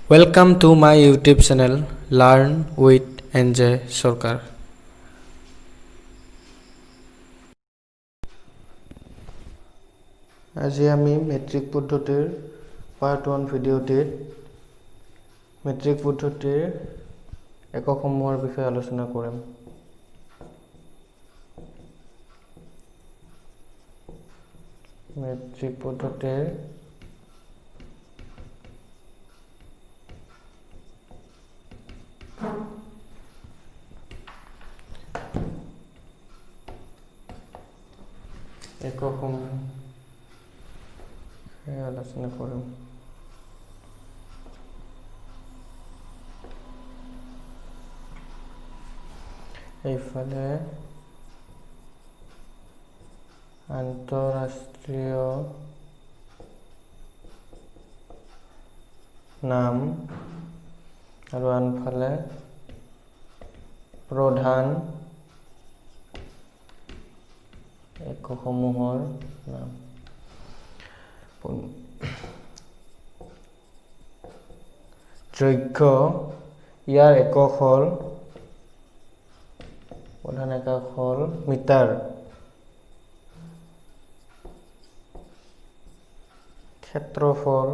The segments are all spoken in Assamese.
Welcome to my YouTube channel Learn with NJ Sarkar. আজি আমি মেট্ৰিক পদ্ধতিৰ পাৰ্ট 1 ভিডিঅ'টিত মেট্ৰিক পদ্ধতিৰ এককসমূহৰ বিষয়ে আলোচনা কৰিম। মেট্ৰিক পদ্ধতিৰ এককসমূহ আলোচনা কৰিম। এইফালে আন্তঃৰাষ্ট্ৰীয় নাম আৰু আনফালে প্ৰধান এককসমূহৰ নাম। দৈৰ্ঘ্য, ইয়াৰ একক হ'ল, প্ৰধান একক হ'ল মিটাৰ। ক্ষেত্ৰফল,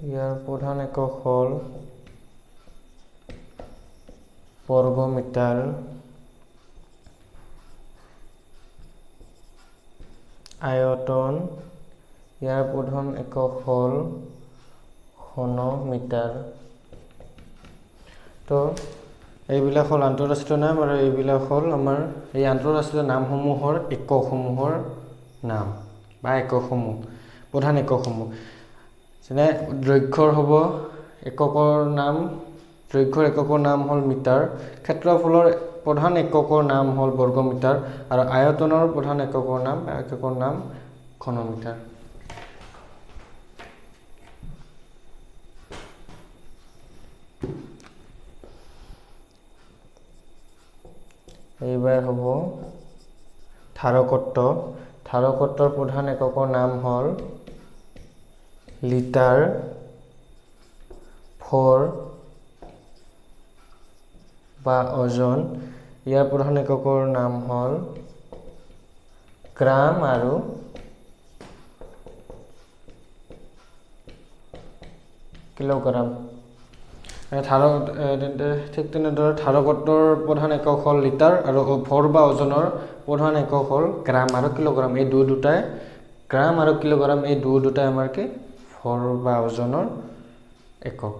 ইয়াৰ প্ৰধান একক হ'ল বৰ্গমিটাৰ। আয়তন, ইয়াৰ প্ৰধান একক হ'ল ঘনমিটাৰ। তো এইবিলাক হ'ল আন্তঃৰাষ্ট্ৰীয় নাম আৰু এইবিলাক হ'ল আমাৰ এই আন্তঃৰাষ্ট্ৰীয় নামসমূহৰ এককসমূহৰ নাম বা এককসমূহ, প্ৰধান এককসমূহ। যেনে দৈৰ্ঘ্যৰ হ'ব এককৰ নাম, দৈৰ্ঘ্যৰ এককৰ নাম হ'ল মিটাৰ। ক্ষেত্ৰফলৰ প্ৰধান এককৰ নাম হ'ল বৰ্গমিটাৰ আৰু আয়তনৰ প্ৰধান এককৰ নাম ঘনমিটাৰ। এইবাৰ হ'ব ধাৰকত্ব। ধাৰকত্বৰ প্ৰধান এককৰ নাম হ'ল লিটাৰ, ভৰ বা ওজন। ইয়াৰ প্ৰধান এককৰ নাম হ'ল গ্ৰাম আৰু কিলোগ্ৰাম। তেন্তে ঠিক তেনেদৰে ধাৰকত্বৰ প্ৰধান একক হ'ল লিটাৰ আৰু ভৰ বা ওজনৰ প্ৰধান একক হ'ল গ্ৰাম আৰু কিলোগ্ৰাম। এই দুটাই গ্ৰাম আৰু কিলোগ্ৰাম, এই দুটাই আমাৰ কি ভৰ বা ওজনৰ একক।